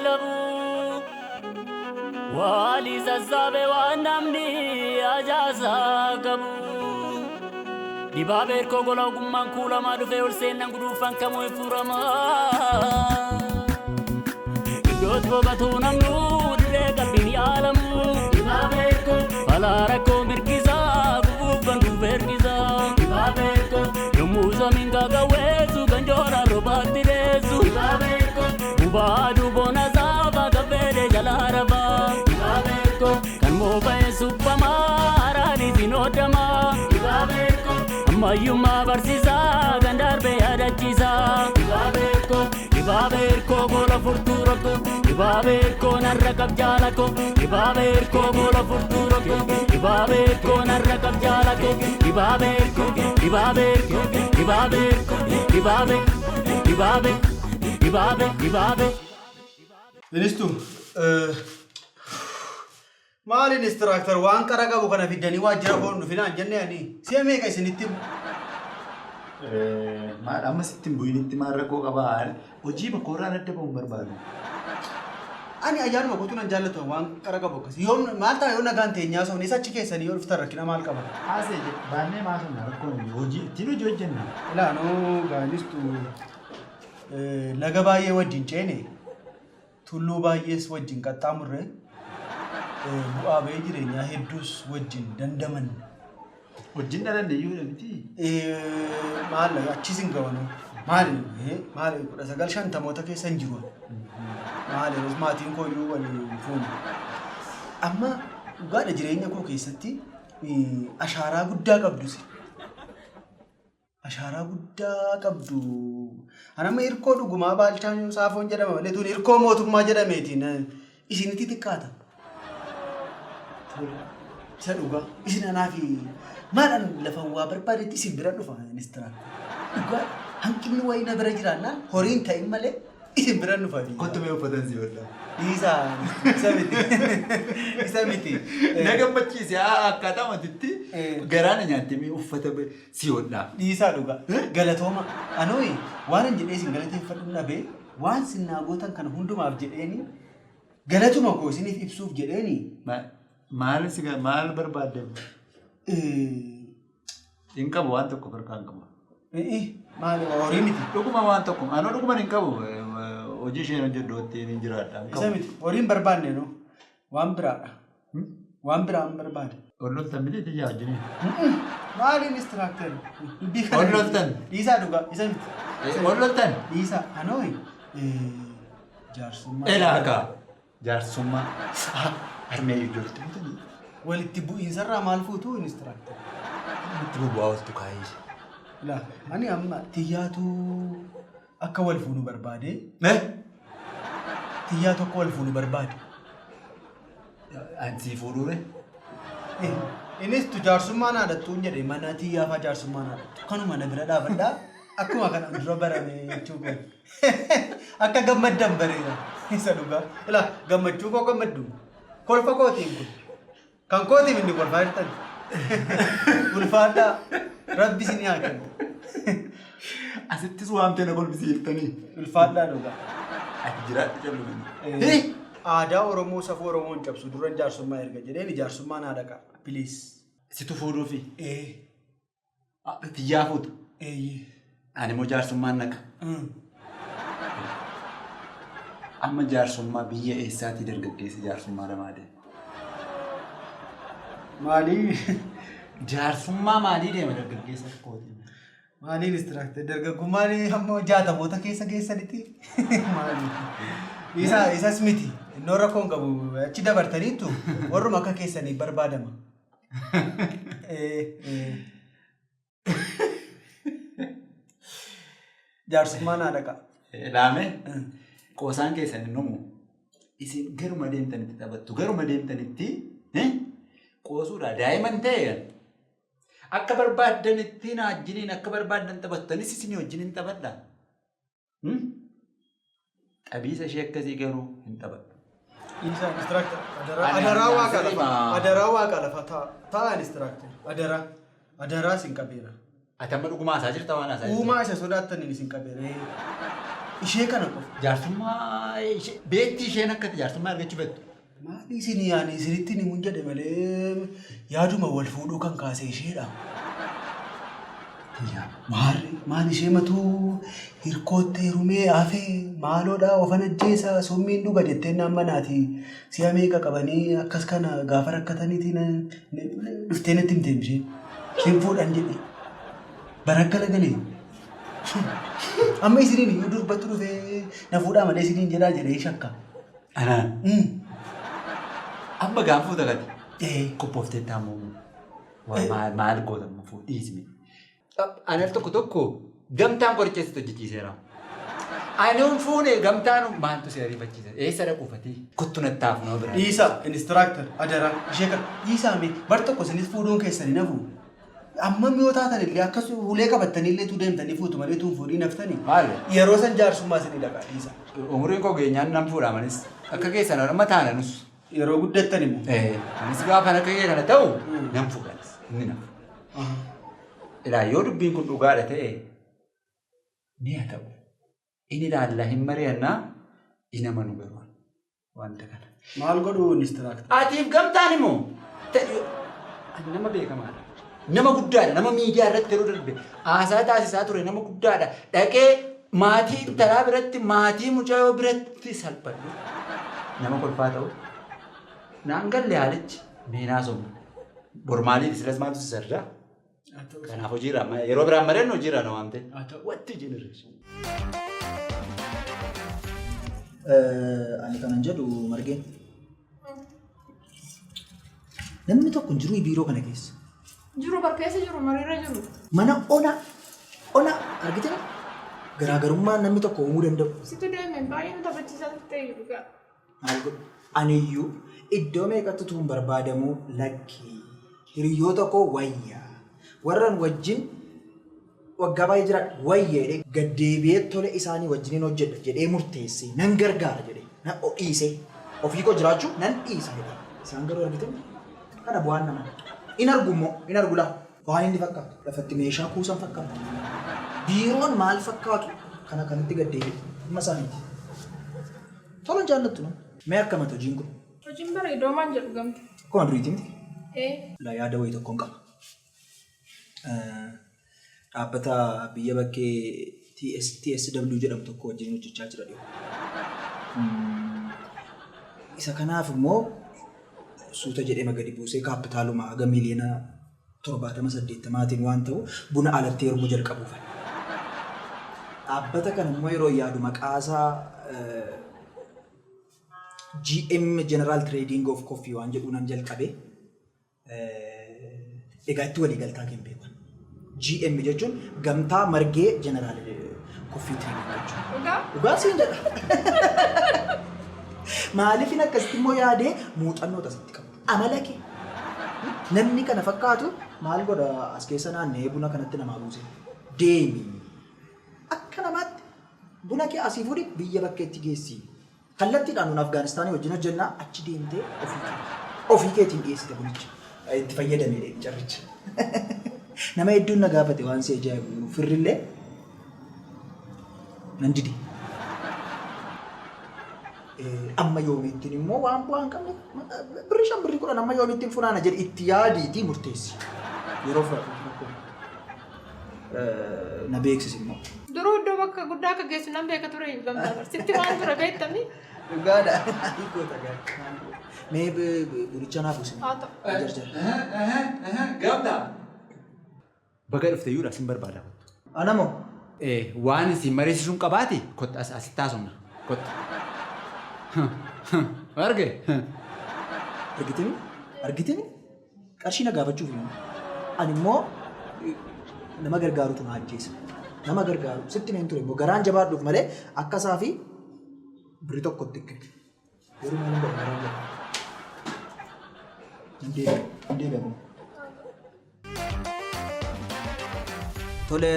labu. Waalii sassaabe waan namni ajaasaa qabu. Dibaabee erkoo gola ogummaan kuulamaa dhufee ol seennan guduunfaan kamuu hin furamaa. Iddootti boqotuu namnuu dhibee qalbiin yaalamu. Dibaabee erkoo balaa rakkoo mirgisaa gufuuf bantuuf ergisaa. Dibaabee erkoo yommuu samiin gagawweessu ganjooraan robaatti reessu. Dibaabee erkoo gubaa duboona saafaa kaffeedhee jalaa rafaa. Dibaabee erkoo kan moofa'e suphamaa araaniitiin hodhamaa. Dibaabee erkoo ammayyummaa barsiisaa kan darbe yaadachiisaa. Dibaabee erkoo dibaabee erkoo gola furtuu rakkoo dibaabee erkoo narra qab jaalakoo dibaabee erkoo gola furtuu rakkoo dibaabee erkoo narra qab jaalakoo dibaabee erkoo dibaabee erkoo dibaabee erkoo dibaabee dibaabee dibaabee dibaabee. Ministu, maali instructor waan qara qabu kana fiddanii waajjira koo hin dhufinaan jenne ani si'a meeqa isinitti himu? Maal amma sitti hin bu'initti maal rakkoo qabaa? Hojii bakka adda ba'uun barbaadu. Ani ayyaanuma kootu nan jaallatu waan qara qabu akkasii. Yoo maal ta'a yoo nagaan teenyaa soofne isa achi keessanii yoo dhuftan rakkina maal qaba? Haasee baannee maasumna rakkoon hojii ittiin hojii hojjenna. Ilaa noo gaanistu laga baay'ee wajjin ceene tulluu baay'ees wajjin qaxxaamurre bu'aa ba'ii jireenyaa hedduus wajjin dandamanne. Wajjin dhalanne iyyuu miti. Maal achis hin ga'anu. Maali maali 1950moota keessa hin jiru. Maali yeroos maatiin koo iyyuu waliin fuune. Amma dhugaadha jireenya koo keessatti ashaaraa guddaa qabdu. Ashaaraa guddaa qabdu. Ani amma hirkoo dhugumaa Baalchaan Saafoon jedhama malee tun hirkoo mootummaa jedhameetiin isinitti xiqqaata. Isa dhugaa isin anaa fi maalan lafa waa barbaadetti isin bira dhufa ministira. Dhugaa hanqinni wayii na bira jiraannaan horiin ta'in malee isin bira dhufa. Kottu mee uffatan si hodha. Dhiisaa isa miti. Isa miti. Na gammachiise akkaataa matitti garaa na nyaatte mee uffata si hodha. Dhiisaa dhugaa. Galatooma. Anooyi waan hin jedhee isin galateeffadhu dhabee waan sinnaa gootan kana hundumaaf jedheeni galatuma koo isiniif ibsuuf jedheeni. Maal si maal barbaadde? Hin qabu waan tokko harkaa hin qabu. Maali horii miti. Dhuguma waan tokko anoo dhuguma hin qabu hojii isheen hojjedhu ittiin hin jiraadha. Isa miti horiin barbaanne no waan biraadha. Waan biraan barbaade. Ol loltan miti tiyyaa wajjiniin. Maali instructor? Ol loltan. Dhiisaa dhugaa isa miti. Ol loltan. Dhiisaa anooyi jaarsummaa. Elaakaa jaarsummaa harmee ijoollee bitanii. Walitti bu'iinsarraa maal fuutu instructor? Itti boba'aa oltu kaayee. Laa ani amma tiyyaatu akka wal fuunu barbaade. Tiyyaa tokko wal fuunu barbaade. Ansi fuudhuure? Innis tu jaarsummaan haadhattuun jedhe mana tiyyaafaa jaarsummaan haadhattu. Kanuma na bira dhaabadhaa akkuma kana dura barame jechuu koo. Akka gammaddan bareera. Isa dhugaa. Ilaa gammachuu koo gammaddu. Kolfa kootiin kun. Kan kootiin inni kolfaa jirtan. Ulfaadhaa. Rabbi isin haa kennu. Asittis waamtee na kolfisiiftanii. Ulfaadhaa dhugaa. Ati jiraadhu callu. Aadaa Oromoo safuu Oromoo hin cabsu duran jaarsummaa erga jedheen jaarsummaan haadha qaba. Please. Situ fuudhuufi? Tiyyaa fuutu? Ani immoo jaarsummaan naqa. Amma jaarsummaa biyya eessaatii dargaggeessi jaarsummaa namaa deema? Maalii? Jaarsummaa maalii deema dargaggeessa kootiin? Maaliin instructor dargaggummaan hamma 60moota keessa geessanitti maali? Isa isas miti. Innoo rakkoon qabu achi dabartaniittu warruma akka keessanii barbaadama. Jaarsummaan haadha qaba. Laame qoosaan keessan hin dhumu. Isin garuma deemtanitti taphattu garuma deemtanitti qoosuudha daa'iman ta'e akka barbaaddanitti na wajjiniin akka barbaaddan taphattanis isinii wajjiniin taphadha. Xabiisa ishee akkasii garuu hin taphadhu. Dhiisaa instructor adaraa waaqa lafa adaraa waaqa lafa ta'a instructor adaraa adaraa isin qabeera. Ati amma dhugumaa haasaa jirta waan haasaa jirta. Uumaa isa sodaattaniin isin qabeera. Ishee kana qofa. Jaarsummaa ishee beektii isheen akka jaarsummaa argachuu feetu. Maali isin yaani isinitti himuun jedhe malee yaaduma wal fuudhuu kan kaase isheedha. Maarri maal ishee matuu hirkootti heerumee hafee maaloodha ofan ajjeesa summiin dhuga jettee naan manaati si'a meeqa qabanii akkas kana gaafa rakkataniitiin dhuftee natti himte isheen. Isheen fuudhan jedhe. Barakkala galee. Amma isiniin iyyuu durbatti dhufee na fuudhaa malee isiniin jedhaa jedhee shakka. Anaan. Amma gaanfuu takati. Qophooftee taa'amu. Maal maal goota amma fuudhiisme. Ani al tokko tokko gamtaan qoricha hojjechiiseera. Ani hin fuune gamtaan maaltu si ariifachiisa? Eessa dhaquufatii? Kottu nattaaf nama biraa. Dhiisaa instructor adaraa ishee kana dhiisaa mee bar tokko isinis fuudhuun keessanii nafu. Ammam yoo taatan illee akkas ulee qabattanii illee tuu deemtanii fuutu malee tuun fuudhii naftanii. Maali? Yeroo san jaarsummaa isinii dhaqaa dhiisaa. Umuriin koo geenyaan nan fuudha manis. Akka keessan amma taananus. Yeroo guddattan immoo. Anis gaafa akka kee kana ta'u nan fuudhanis. Inni nafu. Ilaa yoo dubbiin kun dhugaadha ta'e ni haa ta'u. Inni ilaalla hin mari'annaa hin amanu garuu wanta kana. Maal godhu instructor? Atiif gamtaan immoo nama beekamaadha. Nama guddaadha. Nama miidiyaa irratti yeroo darbe haasaa taasisaa ture nama guddaadha. Dhaqee maatii intalaa biratti maatii mucayyoo biratti salphadhu. Nama kolfaa ta'u. Naan galle haalichi meenaa somna. Bor maaliif silas maaltu si sardaa? Kanaaf hojiirraa yeroo biraan mari'annu hojiirraa na waamte. What generation? Ani kanan jedhu Margeen. Namni tokko hin jiru biiroo kana keessa. Jiru barkeessa jiru mariirra jiru. Mana ona ona argite garaagarummaa namni tokko uumuu danda'u. Situ deeme baay'ee nu taphachiisaa turte dhugaa. Maal godhu? Aniyyuu iddoo meeqatti utuu hin barbaadamuu lakki. Hiriyoota koo wayya. Warran wajjin waggaa baay'ee jiraadha wayya jedhee gaddeebi'ee tole isaanii wajjiniin hojjedha jedhee murteessee nan gargaara jedhee nan dhiisee ofii koo jiraachuu nan dhiisa jedhee. Isaan garuu argite kana bu'aan namaa. In argu immoo in argu laa waan inni fakkaatu lafatti meeshaa kuusan fakkaatu. Biiroon maal fakkaatu kana kanatti gaddeebi'e dhimma isaaniiti. Tola jaallattu no? Mee akkamati hojiin kun? Hojiin bareedoo maal jedhu gamta. Akkuma duriiti miti? Ee. La yaada wayii tokkoon qaba. Dhaabbata biyya bakkee TS, TSW jedhamu tokko wajjin hojjechaa jira dhiyoo. Isa kanaaf immoo suuta jedhee gadi buusee kaappitaaluma haga 70,000,000 80,000 waan ta'u buna alatti erguu jalqabuufan. Dhaabbata kana immoo yeroo yaadu maqaasaa GM General Trading of Coffee waan jedhu nan jalqabe. Egaa itti walii galtaa kan beekan. GM jechuun gamtaa Margee General Coffee Trading jechuudha. Dhugaa? Dhugaa siin jedha. Maaliifin akkasitti immoo yaadee muuxannoo asitti qabu. Amala kee. Namni kana fakkaatu maal godha as keessa naanna'ee buna kanatti namaa buuse. Deemi. Akka namaatti buna kee asii fuudhi biyya bakkeetti geessi. Kallattiidhaan nun Afgaanistaanii wajjin hojjennaa achi deemtee ofii keetii. Ofii keetiin dhiyeessite bunicha. Itti fayyadamee carricha. Nama hedduun na gaafate waan si ajaa'ibu firrillee nan dide. Amma yoomiittiin immoo waan bu'aa hin qabne birrii 5 birrii 10 amma yoomiittiin funaana jedhi itti yaadiitii murteessi. Yeroo fudhatu rakkoo na beeksisi immoo. Duruu iddoo bakka guddaa akka geessu nan beeka ture gamtaa sitti waan ture beektami. Dhugaadha. Maal goota gaa? Mee bunicha naa buusi. Haa ta'u. Jarjara. Gamtaa. Baga dhufte iyyuudha sin barbaada. Anamoo? Waan isin mariisisuun qabaati kottu as asitti haasofna. Kottu. Arge. Argitini? Argitini? Qarshii na gaafachuuf immoo. Ani immoo nama gargaarutu na ajjeesa. Nama gargaaru sitti meen ture immoo garaan jabaadhuuf malee akka isaa fi birri tokkotti hin kennu. Garuu maal godha garaan jabaadhu. Hin deebi'a. Hin deebi'a. Tole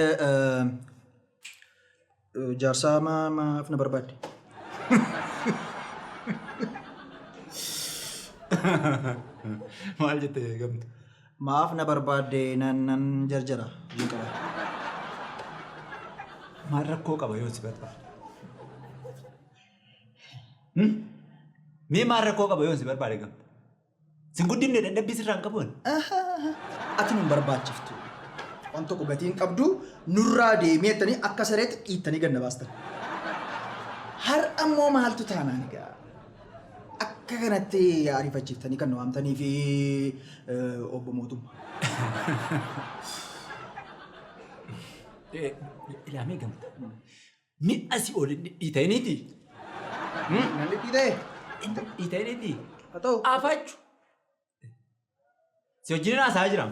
jaarsaa maaf na barbaadde? Maal jette gamtu? Maaf na barbaadde nan jarjara hojii qaba. Maal rakkoo qaba yoo si barbaade? Mee maal rakkoo qaba yoon si barbaade gamta? Sin guddifne dadhabbii sirraa hin qabu ani. Ati nun barbaachiftu. Waan tokko gatii hin qabdu nurraa deemee jettanii akka sareetti dhiittanii gad na baastan. Har'a immoo maaltu taanaan egaa? Akka kanatti ariifachiiftanii kan na waamtanii fi obbo Mootummaa. Ilaamee gamta. Mi'a si ol hin dhidhiita'iniiti. Nan dhidhiita'e? Hin dhidhiita'iniiti. Haa ta'u. Afachu. Si wajjin haasa'aa jira.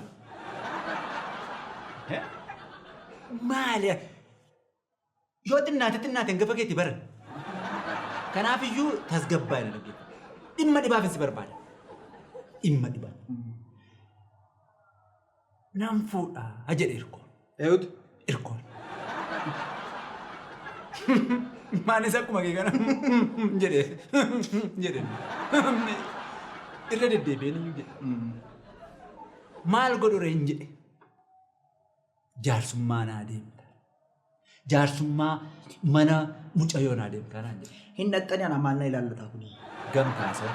Maali? Yoo xinnaate xinnaate hangafa keetti baran. Kanaaf iyyuu tasgabbaa'e na dhaggeeffadhu. Dhimma dhibaaf si barbaada. Dhimma dhibaa. Nan fuudha jedhe Irkoon. Eenyutu? Irkoon. Maanis akkuma kee kana jedhe jedhe. Irra deddeebi'een iyyuu jedhe. Maal godhu reen jedhe. Jaarsummaa naa deemta. Jaarsummaa mana mucayyoo naa deemta naan jedhe. Hin dhaxxani ana maal na ilaallataa kuni. Gamtaa soo.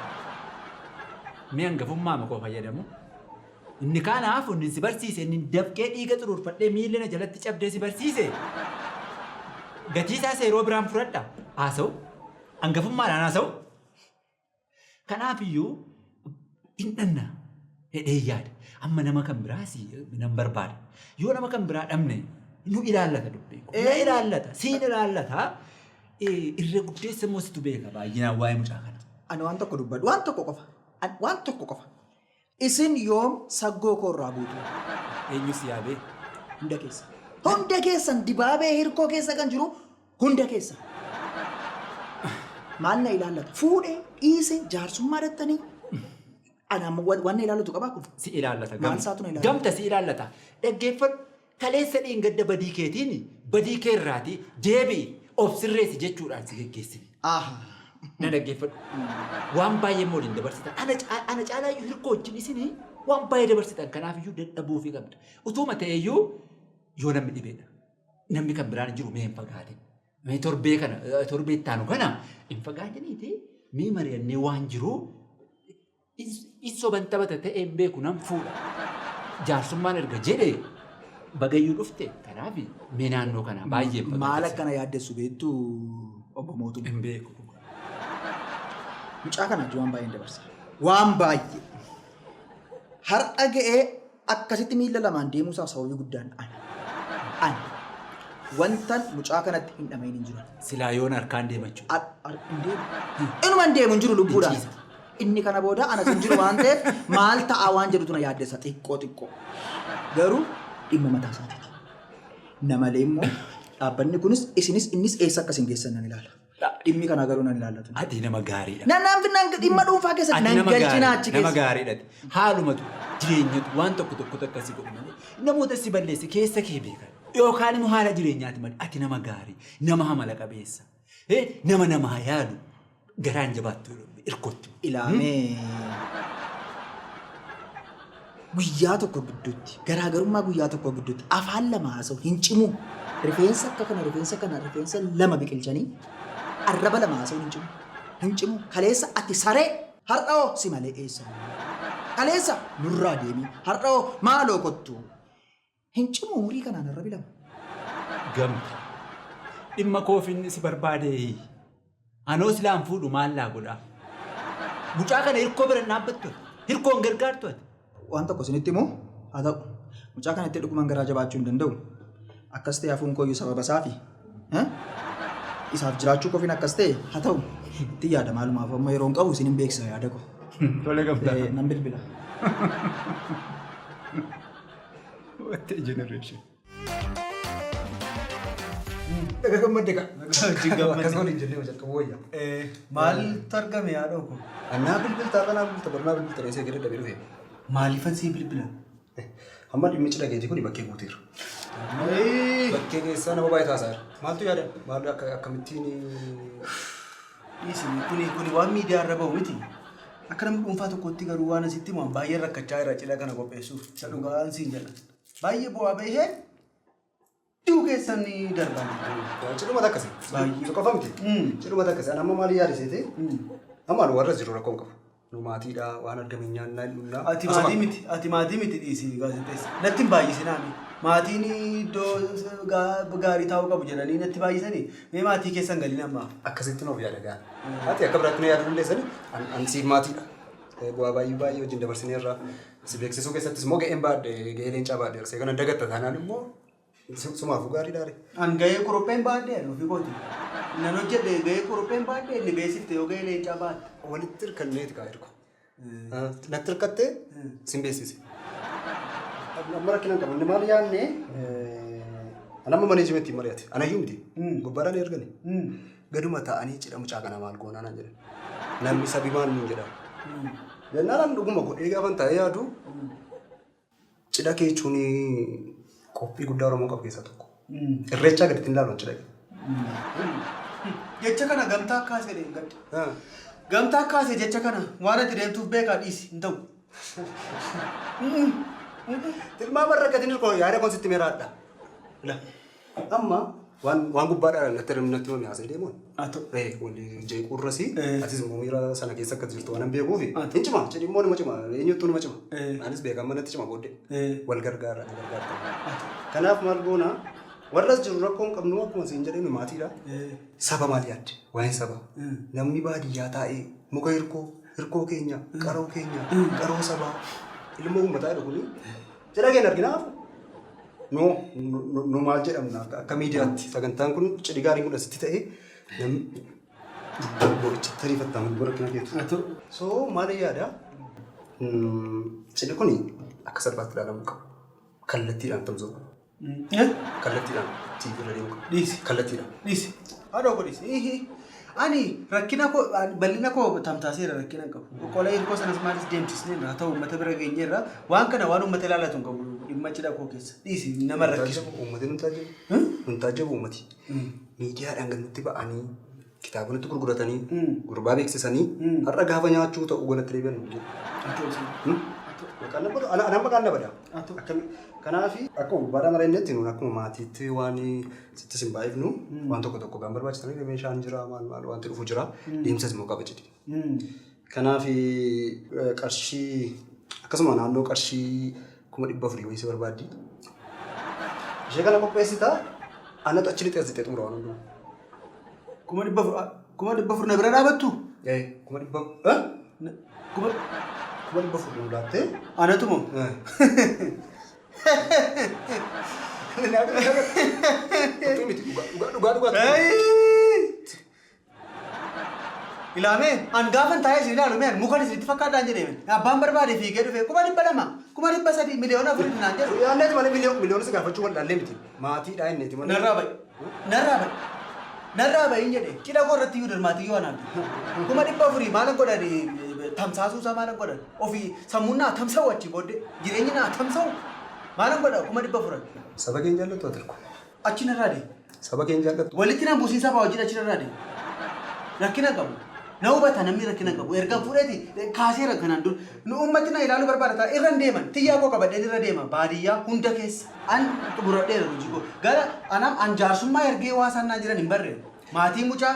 Mee hangafummaa koo fayyadamu. Inni kaan hafu inni si barsiise inni dafqee dhiiga xuruurfadhee miilli na jalatti cabdee si barsiise. Gatii isaas yeroo biraan fudhadha. Haasa'u. Hangafummaadhaan haasa'u. Kanaaf iyyuu hin dhanna jedhee yaada. Amma nama kan biraas nan barbaada. Yoo nama kan biraa dhabne nu ilaallata dubbiin kun. Na ilaallata, siin ilaallata. Irra guddeessa immoo situ beeka baay'inaan waa'ee mucaa kana. Ani waan tokko dubbadhu, waan tokko qofa. Ani waan tokko qofa. Isin yoom saggoo koo irraa buutu? Eenyu si yaabee? Hunda keessa. Hunda keessan dibaabee hirkoo keessa kan jiru hunda keessa. Maal na ilaallata? Fuudhee, dhiise, jaarsummaa dhattanii. Ana amma waan na ilaallatu qabaa kun? Si ilaallata. Maal isaatu na ilaallata? Gamta si ilaallata. Dhaggeeffadhu. Kaleessa dheengadda badii keetiin badii kee irraatii deebi'i of sirreessi jechuudhaan si geggeessine. Aha. Na dhaggeeffadhu. Waan baay'ee immoo waliin dabarsitan. Ana caalaayyuu hirkoo wajjin isin waan baay'ee dabarsitan. Kanaafiyyuu dadhabuufii qabda. Utuuma ta'eyyuu yoo namni dhibeedha. Namni kan biraan hin jiru mee hin fagaatin. Mee torbee kana torbee itti aanu kana hin fagaatiniiti mee mari'annee waan jiru in soban taphata ta'ee hin beeku nan fuudha. Jaarsummaan erga jedhe bagayyuu dhufte kanaaf mee naannoo kanaa baay'ee hin Maal fagaatin. akkana yaaddessu beektu obbo Mootummaa? Hin beeku. Mucaa kana wajjin waan baay'een dabarsa. Waan baay'ee. Har'a ga'ee akkasitti miilla lamaan deemuusaaf sababii guddaan ana. Ana. Wantan mucaa kanatti hin dhama'iin hin jiru. Silaa yoon harkaan deemachuu. Hin deemu. Inuma hin deemu hin jiru lubbuudhaan. Hin ciisa. Inni kana booda anas hin jiru waan ta'eef maal ta'a waan jedhutu na yaaddessa xiqqoo xiqqoo. Garuu dhimma mataa isaatiiti. Na malee immoo dhaabbanni kunis isinis innis eessa akka isin geessan nan ilaala. Dhimmi kanaa garuu nan ilaallatu. Ati nama gaariidha. Nan nan nan dhimma dhuunfaa keessatti Ati nan nama galchinaa gaariidha. achi Nama keessa. gaariidha. Haalumatu jireenyatu waan tokko tokkotu akkasii godhu malee namoota si balleesse keessa kee beekan. Yookaan immoo haala jireenyaati malee ati nama gaarii, nama amala qabeessa, nama namaa yaadu garaan jabaattu irkootti. Ilaamee guyyaa tokko gidduutti garaagarummaa guyyaa tokko gidduutti afaan lama haasa'u hin cimu. Rifeensa akka kana rifeensa kana rifeensa lama biqilchanii arraba lama haasa'u hin cimu. Hin cimu. Kaleessa ati saree har'a hoo si malee eessa? Kaleessa nurraa deemi har'a hoo maaloo kottu. Hin cimu umurii kanaan arrabi lama. Gamta. Dhimma koof inni si barbaade. Anoo silaan fuudhu maal laa godhaa? Mucaa kana hirkoo bira hin dhaabbattu ati. Hirkoo hin gargaartu ati. Waan tokko isinitti himu haa ta'u. Mucaa kanatti dhugumaan garaa jabaachuu hin danda'u. Akkas ta'e hafuun kooyyuu sababa isaafi. Isaaf jiraachuu kofiin akkas ta'e haa ta'u. Itti yaada maalumaaf amma yeroo hin qabu isin hin beeksisa yaada koo. Tole gamtaa. Nan bilbila. What a generation. Dhaga gammadde ka. Wajjin gammadde. Akkas waliin jennee jalqabu wayya. Maaltu argame haadhoo koo? Annaa bilbiltaa kanaa bilbilta barnaa bilbilta reessee gadi dhabee dhufe. Maaliifan sii bilbila? Amma dhimmichi dhageetii kun bakkee guuteera. Bakkee keessaa nama baay'ee taasisaa jira. Maaltu yaada? Maal akka akkamittiin Dhiisi kuni kuni waan miidiyaa irra bahu miti. Akka nama dhuunfaa tokkotti garuu waan asitti himu baay'ee rakkachaa jira cidha kana qopheessuuf. Isa dhugaan siin jedha. Baay'ee bu'aa bahee Hedduu keessan ni darban. Cidhuma takkasi. Baay'ee. Si qofa miti. Cidhuma takkasi. Ani amma maal yaade seete? Amma nu warra jiru rakkoo hin qabu. Nu maatiidha waan argame nyaannaa hin dhugnaa. Ati maatii miti, ati maatii miti dhiisi gaazexeessa. Natti hin baay'isinaami. Maatiin iddoo gaarii taa'uu qabu jedhanii natti baay'isanii mee maatii keessan galin ammaaf. Akkasitti nuuf yaada gaana. Ati akka biraatti nu yaaduu dandeessani an siif maatiidha. Bu'aa baay'ee baay'ee wajjin dabarsineerra. Si beeksisuu keessattis immoo ga'een baadhe ga'ee leencaa baadhe. See kana dagatta taanaan immoo sumaafuu gaarii daare. An ga'ee kurupheen baadhe ani ofii kooti. Nan hojjedhe ga'ee kurupheen baadhe inni beeksifte yoo ga'ee leencaa baatte. Walitti hirkanneeti kaa hirku. Natti hirkattee sin beeksise. Amma rakkina hin qabu. Inni maal yaadne an amma maneejimentiin mari'ate. Anayyuu miti. Gubbaadhaan ergani. Gaduma taa'anii cidha mucaa kana maal goonaa naan jedhan. Namni sabi maal nuun jedha. Jennaan an dhuguma godhee gaafan taa'ee yaadu cidha kee jechuun qophii guddaa Oromoon qabu keessaa tokko. Irreechaa gaditti hin ilaalu cidha kee. Jecha kana gamtaa kaasee deemu gadda. Gamtaa kaasee jecha kana waan ati deemtuuf beekaa dhiisi hin ta'u. Tilmaama rakkatiin hirkoo yaada kun sitti meeraadha. Amma waan gubbaadhaan natti natti himame haasa'ee deemuun. Haa ta'u. Walli jeequrrasi atis immoo miira sana keessa akka jirtu waan beekuufi. Hin cima cidhi immoo nima cima eenyuttuu nima cima. Anis beekan manatti cima booddee. Wal gargaara na gargaarta. Kanaaf maal goona warras jiru rakkoo hin qabnu akkuma siin jedhee nu maatiidha. Saba maal yaadde? Waa'een saba. Namni baadiyyaa taa'ee muka hirkoo hirkoo keenya qaroo keenya qaroo sabaa ilmoo uummataa jedhu kuni cidha keenya arginaaf. Nu maal jedhamna akka miidiyaatti sagantaan kun cidhi gaariin kun asitti ta'ee namni boricha tariifattaa mun bora kana keetu. So maal yaada? Cidhi kun akka salphaatti ilaalamuu qabu. Kallattiidhaan tamsa'uu qabu. Kallattiidhaan TV irra deemuu qabu. Dhiisi. Kallattiidhaan. Dhiisi. Haadha koo dhiisi. Ani rakkina koo bal'ina koo tamtaaseera rakkina hin qabu. Qola hirkoo sanas maalis deemsisneerra haa ta'u uummata bira geenyeerra waan kana waan uummata ilaallatu hin qabu dhimma cidha koo keessa. Dhiisi nama rakkisu. Uummati nun taajjabu. Nun taajjabu uummati. Miidiyaadhaan gad nutti ba'anii kitaaba nutti gurguratanii gurbaa beeksisanii har'a gaafa nyaachuu ta'u godhatti deebi'an nu jedhu. Haa ta'u sana. Maqaan na bada. Anaan maqaan na bada. Haa ta'u. Akkami kanaafi akkuma gubbaadhaa mareennetti nuun akkuma maatiitti waan sittis hin baay'ifnu waan tokko tokko gaan barbaachisanii meeshaan jira maal maal wanti dhufu jira deemsas immoo qaba jedhi. Kanaafi qarshii akkasuma naannoo qarshii 400,000 wayii si barbaaddi. Ishee kana qopheessitaa anatu achi lixee as lixee xumura waan hundumaa. 400,000 na bira dhaabattu? 400,000 Kuma 400,000 nu laattee. Anatu moo? Qophii miti dhugaa dhugaa dhugaa. Ilaamee an gaafan taa'ee isin ilaalu mee mukan isinitti fakkaadhaan jedhee abbaan barbaade fiigee dhufee 200,000 300,000 4,000,000 naan jedhu. Yaanneeti malee miliyoona si gaafachuu waldaallee miti. Maatiidhaa inneeti malee. Narraa ba'i. Narraa ba'i. Narraa ba'iin jedhe cidha koo irratti iyyuu dirmaatii yoo anaan 400,000 maalan godhan tamsaasuu isaa maalan godhan ofii sammuun naa tamsa'u achi booddee jireenyi naa tamsa'u maalan godha 400,000. Saba keenya jaallattu ati hirku. Achi narraa deemi. Saba keenya jaallattu. Walitti nan buusiin saba wajjin achi narraa deemi. Rakkina qabu. Na hubata namni rakkina qabu. Erga fuudheeti kaaseera kanaan dur. Nu uummati na ilaaluu barbaada ta'a irra hin deeman. Xiyyaa koo qabadheen irra deema baadiyyaa hunda keessa. An xumuradheera hojii koo. Gara anam an jaarsummaa ergee waa isaan naa jiran hin barreen. Maatii mucaa.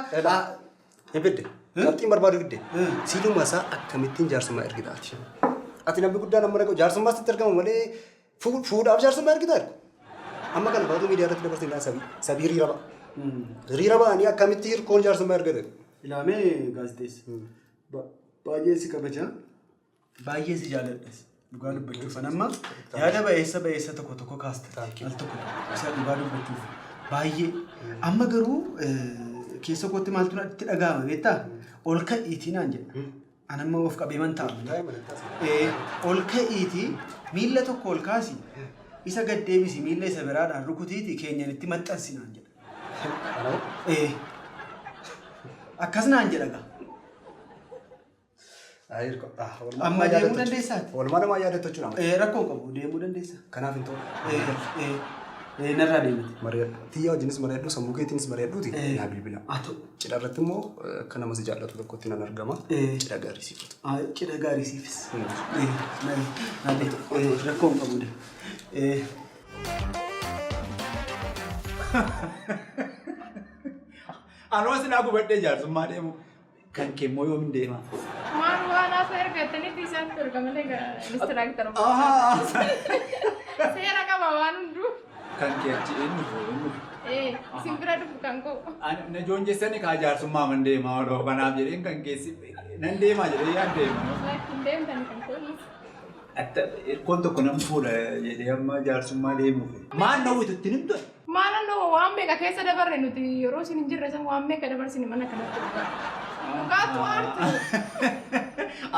Hin fidde. Qabxiin barbaadu fidde. Siiluma isaa akkamittiin jaarsummaa ergitaati? Ati namni guddaan amma dhaqu jaarsummaa sitti argama malee fuudhaaf jaarsummaa ergitaa ergu. Amma kana baatu miidiyaa irratti dabarsine sabii sabii hiriira ba'a. Hiriira ba'anii akkamitti hirkoon jaarsummaa ergate? Ilaamee gaazexeessa. Baay'ee si kabaja. Baay'ee si jaalladhas. Dhugaa dubbachuuf an amma yaada ba'eessa ba'eessa tokko tokko kaasta. Al tokko tokko isa dhugaa dubbachuuf baay'ee. Amma garuu keessa kootti maaltu natti dhaga'ama beektaa? Ol ka'iitii naan jedha. An amma of qabee man ta'a. Ol ka'iitii miilla tokko ol kaasi. Isa gad deebisi miilla isa biraadhaan rukutiiti keenyanitti maxxansi naan jedha. Akkas naan jedha gaa. Amma deemuu dandeessaati? Walumaa namaa yaadattu jechuudha. Rakkoo hin qabu deemuu dandeessa. Kanaaf hin ta'u. Narraa deemate. Mari'adhu. Tiyyaa wajjinis mari'adhu sammuu keetiinis mari'adhuuti naa bilbila. Haa ta'u. Cidha irratti immoo akka nama si jaallatu tokkotti nan argama. Cidha gaarii siif ta'u. Cidha gaarii siifis. Rakkoo hin qabu. Anoo silaa gubadhee jaarsummaa deemu. Kan kee immoo yoomin deema? Maal waan haasa ergattanitti isaan erga malee instructor. Seera qaba waan hunduu. Kan kee achi eenyu dhufu eenyu dhufu? Ee, isin bira dhufu kan koo. Na joonjessani kaa jaarsummaa man deemaa odoo kanaaf jedheen kan keessi nan deemaa jedhee yaan deema. Lakki hin deemtan kan koo. Hirkoon tokko nan fuudha jedhee amma jaarsummaa deemuuf. Maal na hawwitu ittiin himtu? Maal annoo waan meeqa keessa dabarre nuti yeroo isin hin jirre san waan meeqa dabarsine mana kanatti. Dhugaatu aartu.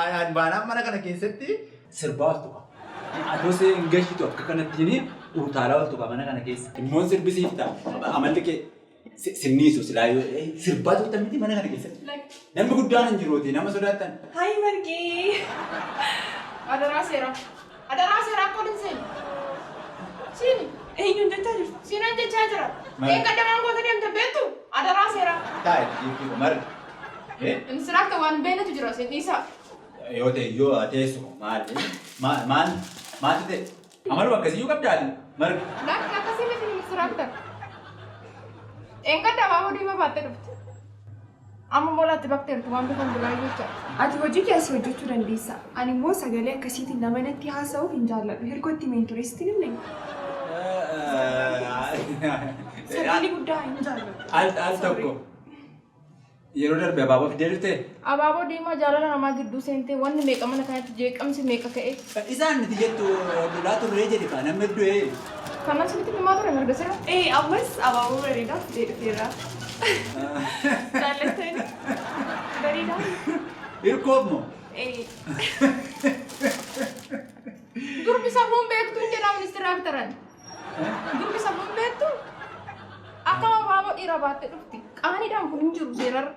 Ani baanaan mana kana keessatti sirbaa ol tuqa. Atoo hin gashitu akka kanattiin utaalaa ol tuqa mana kana keessa. Immoon sirbisiif ta'a. Amalli kee sinniisu silaa sirbaa turtan miti mana kana keessatti. Namni guddaan hin jiruuti nama sodaattan. Hi Margee. Adaraa seeraa. Adaraa seeraa akka waliin seenu. Siini. Eenyuun jechaa jirtu? Siinan jechaa jira. Eeggaddamaan goota deemte beektu? Adaraa seeraa. Taa'e jiiftii marga. Instructor waan beeknetu jira isin dhiisaa. Yoo ta'e yoo teessu maal maal maal maaltu ta'e? Amaluma akkasiyyuu qabdaati marga. Lakki akkasii miti instructor. Eeggadda abaaboo diimaa baattee dhufte. Amma moolaatti bakteertu waan bifan biraa jecha. Ati hojii kee asii hojjechuu dandeessa. Ani immoo sagalee akkasiitiin nama natti haasa'u hin jaalladhu. Hirkootti meen ture sitti himne. Sagalee guddaa hin jaalladhu. Al al tokko yeroo darbe abaaboo fidee dhuftee? Abaaboo diimaa jaalala namaa gidduu seentee wanni meeqa mana kanatti jeeqamsi meeqa ka'e. Isaan miti jettu lolaa turree jedhe kaa namni du'ee. Kanan sinitti himaa ture mirga sira. Ee, ammas abaaboo bareedaa fidee dhufeera. Jaallattani? Bareedaa? Hirkoof moo? Ee. Durbi safuun beektu hin jedhamu instructoran. Durbi safuun beektu akka abaaboo dhiira baattee dhufti. Qaaniidhaan kun hin jiru seerarra.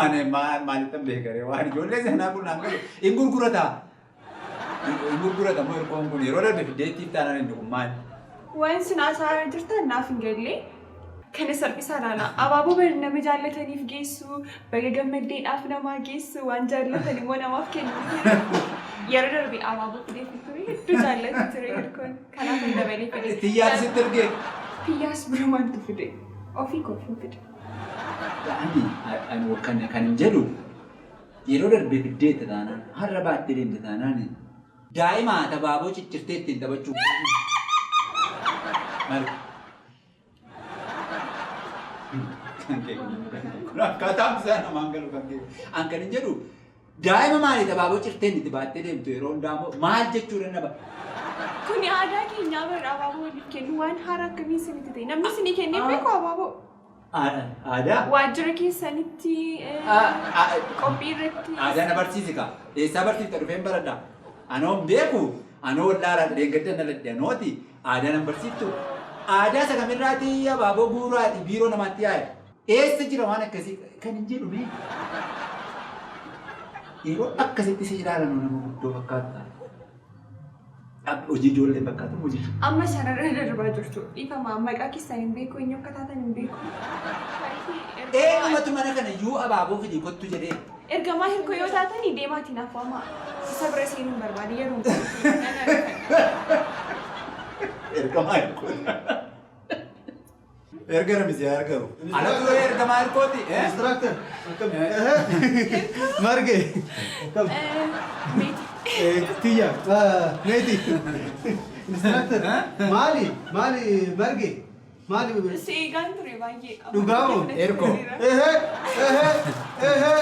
Ani maalittan beekaree waan ijoollee seenaa kun naan galu hin gurgurata. Hin gurgurata moo hirkoon kun yeroo darbe fiddee ittiin taanaan inni kun maali? Waan isin haasa'aa jirtan naaf hin galle. Kana salphisaa ilaala. Abaaboo bari nama jaallataniif geessu, baga gammaddeedhaaf namaa geessu, waan jaallatan immoo namaaf kennu. Yeroo darbe abaaboo fidee ture, hedduu jaallatu ture hirkoon. Kanaaf hin dabalee fide. Xiyyaatu sitti ergee? Xiyyaas bira maaltu fide? Ofii koof hin fide. Ani ani kan kan hin jedhu yeroo darbe fiddeetta taanaan har'a baattee deemte taanaan daa'ima abaaboo ciccirtee ittiin taphachuu. Maal? Kan kee kun akkaataa isaa namaan galu kan kee. An kan hin jedhu daa'ima maaliit abaaboo cirteen itti baattee deemtu yeroo hundaa immoo maal jechuu danda'a? Kuni aadaa keenyaa bara abaaboo waliif kennu waan haaraa akkamii isinitti ta'e? Namni isinii kennee beeku abaaboo? Aadaa? Waajjira keessanitti, qophii irratti. Aadaa na barsiisi kaa. Eessaa barsiifta dhufeen baradha. Anoo hin beeku. Anoo wallaalaa dheengadda na ladhe anooti. Aadaa nan barsiiftu. Aadaa isa kamirraati abaaboo guuraati biiroo namaatti yaa'e. Eessa jira waan akkasii kan hin jedhu mee? Yeroo akkasitti si ilaalan nama guddoo fakkaata. Hojii ijoollee fakkaatu hojii. Amma sarara darbaa jirtu. Dhiifama, maqaa keessan hin beeku, eenyu akka taatan hin beeku. Eenyumatu mana kana iyyuu abaaboo fidii kottu jedhee? Ergamaa hirkoo yoo taatanii deemaatii naaf waamaa. Isa bira seenuu hin barbaade yeroo. Ergamaa hirkooti. Erga namni si argamu. Ala ture ergamaa hirkooti. Instructor. Akkam. Marge. Akkam. Meeti. Tiyya. Meeti. Instructor. Maali? Maali Marge? Maali? Si eegaan ture baay'ee. Dhugaa moo? Erkoo. Ehe. Ehe. Ehe.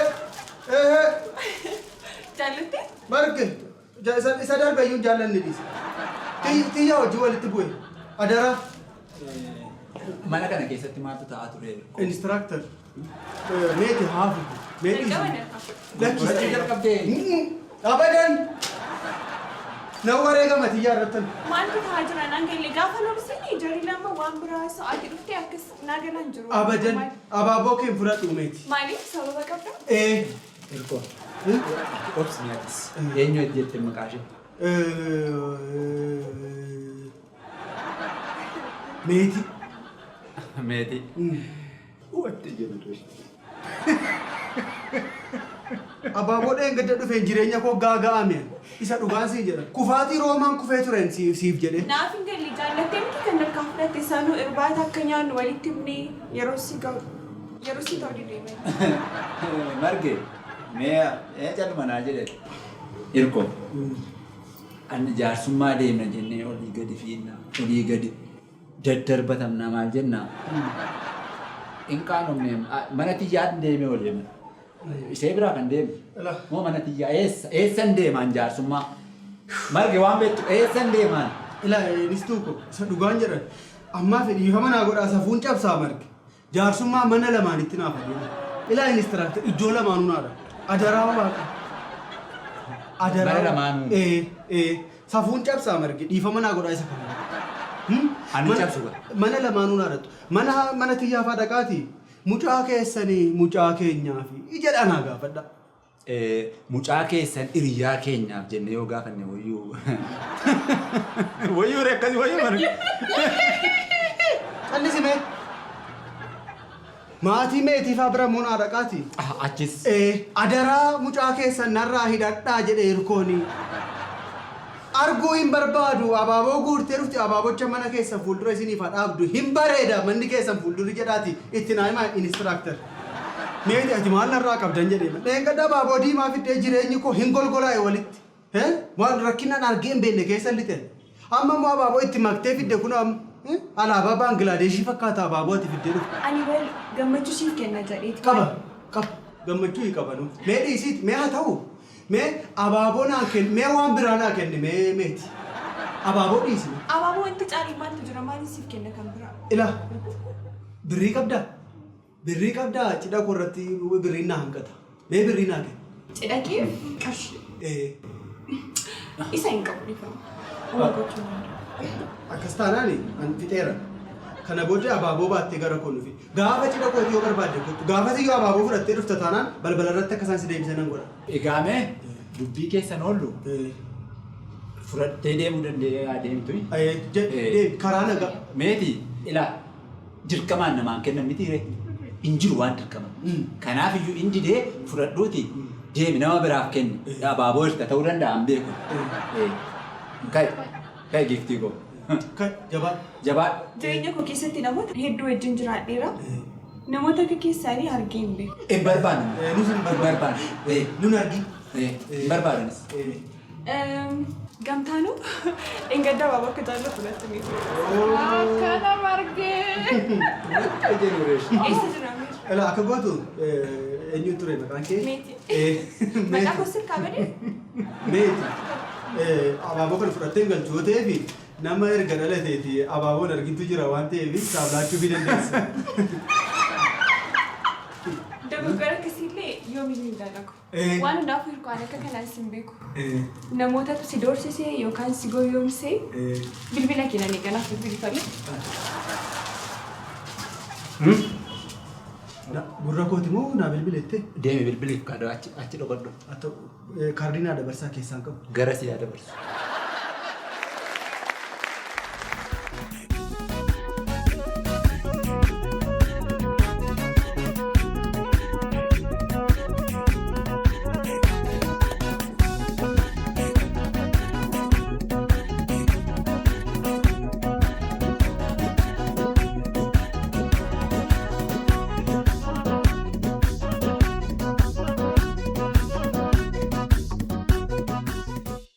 Ehe. Jaallatte? Marge. Isa darbe iyyuu hin jaallanne dhiise. Tiyya hojii walitti bu'e. Adaraa. Mana kana keessatti maaltu ta'aa ture? Instructor. Meeti haafu. Meeti. Jalqaba narkaa fudhu. Gurgurachuu jalqabdee? Abadan. Na wareegama tiyyaa irrattan. Maaltu ta'aa jira naan galle gaafa lolsini jarri lama waan biraa sa'aatii dhuftee akkas naa galaan jiru. Abadan. Abaaboo kee hin fudhadhu meeti. Maaliif sababa qabda? Ee. Erkoo. Obsi nyaatis. Eenyu jettee maqaa ishee? Meeti. Meetii. Wanti jedhu ture. Abaaboo dheengadda dhufeen jireenya koo gaaga'ame. Isa dhugaan sii jedha. Kufaatii Roomaan kufee tureen siif jedhe. Naaf hin galle, jaallattee miti kan narkaa fudhatte sanuu irbaata akka nyaannu walitti himnee yeroo si ga'u yeroo si ta'u didee. Marge, mee caluma naa jedhe. Hirko. Ani jaarsummaa deemna jennee olii gadi fiinna, olii gadi daddarbatamna maal jenna. Hin qaanofne, mana tiyyaan deemee ol deema. Ishee biraa kan deemu. Moo mana tiyyaa eessa eessan deemaan jaarsummaa? Marge, waan beektu, eessan deemaan? Ilaa, nistuu ko isa dhugaan jedhan ammaa fedhiifama naa godhaa, safuun cabsaa. Marge, jaarsummaa mana lamaanitti naaf adeema. Ilaa, instructor, iddoo lamaanuu naadha. Adaraa Waaqa. Adaraa. Mana lamaanuu? Ee, safuun cabsaa. Marge, dhiifama naa godhaa isa kana. Ani cabsu godha. Mana lamaanuu naadhatu. Mana tiyyaafaa dhaqaati. Mucaa keessanii mucaa keenyaa fi jedha naa gaafadha. Mucaa keessan hiriyaa keenyaaf jennee yoo gaafanne wayyuu. Wayyuu ree, akkasii wayyuu, Marge. Callisi mee. Maatii meetiifaa bira immoo naa dhaqaati. Achis. Ee, adaraa mucaa keessan narraa hidhadhaa jedhe hirkooni. Arguu hin barbaadu, abaaboo guurtee dhufti, abaabocha mana keessan fuuldura isiniif haa dhaabdu, hin bareeda manni keessan fuuldurri jedhaati itti naa himaa, instructor. Meeti, ati maal narraa qabdan jedhee. Dheengadda abaaboo diimaa fiddee jireenyi koo hin golgolaa'e walitti. Waan rakkinaan argee hin beekne keessa lixe. Amma immoo abaaboo itti maktee fidde kun alaabaa Baangilaadeeshii fakkaata abaaboo ati fiddee dhufte. Ani bal gammachuu siif kenna jedheeti. Qaba, qaba, gammachuu hin qabanu. Mee dhiisiiti, mee haa ta'u. Mee abaaboo naa kenni, mee waan biraa naa kenni mee, meeti. Abaaboo dhiisi. Abaaboo wanti caalii maaltu jira? Maaliin siif kenna kan biraa? Ila, birrii qabdaa? Birrii qabdaa? Cidha koo irratti birriin naa hanqata. Mee birrii naa kenni. Cidha keef qarshii? Ee. Isa hin qabu, dhiifama. Uma gochuu hin danda'u. Akkas taanaan an fixeera. Kana booddee abaaboo baattee gara koo nufi. Gaafa cidha kootii yoo barbaadde kottu. Gaafas iyyuu abaaboo fudhattee dhufta taanaan balbala irratti akka isaan si deebisan nan godha. Egaa mee dubbii keessan oollu fudhattee deemuu danda'ee adeemtu. Deemi, karaa nagaa. Meeti, ilaa, dirqamaan namaan kennan miti ree. Hin jiru waan dirqama. Kanaaf iyyuu inni didee fudhadhuuti deemi, nama biraaf kenni. Abaaboo hirta ta'uu danda'a, hin beeku. Kai, kai, giiftii koo. Kai, jabaa. Jabaadhu. Jireenya koo keessatti namoota hedduu wajjin jiraadheera. Namoota akka keessaanii argee hin beeku. Hin barbaannu. Nus hin barbaannu. Nun argi. Hin barbaadanis. Gamtaanuu dheengadda abaaboo akka jaallatu natti miti. Akkana, Margee. Eessa jira Amir? Ila, akka gootu, eenyu ture maqaan kee? Meeti. Maqaa koo sirkaa badee? Meeti. Abaaboo kana fudhattee hin galchu yoo ta'eef, nama erga dhalateeti abaaboon argintu jira waan ta'eef isaaf laachuu fi dandeessa. Dogoggora akkasiillee yoomiyyuu hin dalagu. Waan hundaafuu hirkoon akka kanaan sin beeku. Namootatu si doorsisee yookaan si goyoomsee bilbila kennanii kanaaf bilbilifame. Gurra kooti moo naa bilbilette? Deemi, bilbiliif kaadha, achi achi dhokadhu. Haa ta'u, kaardii naa dabarsaa, keessaan qabu. Gara si yaa dabarsu.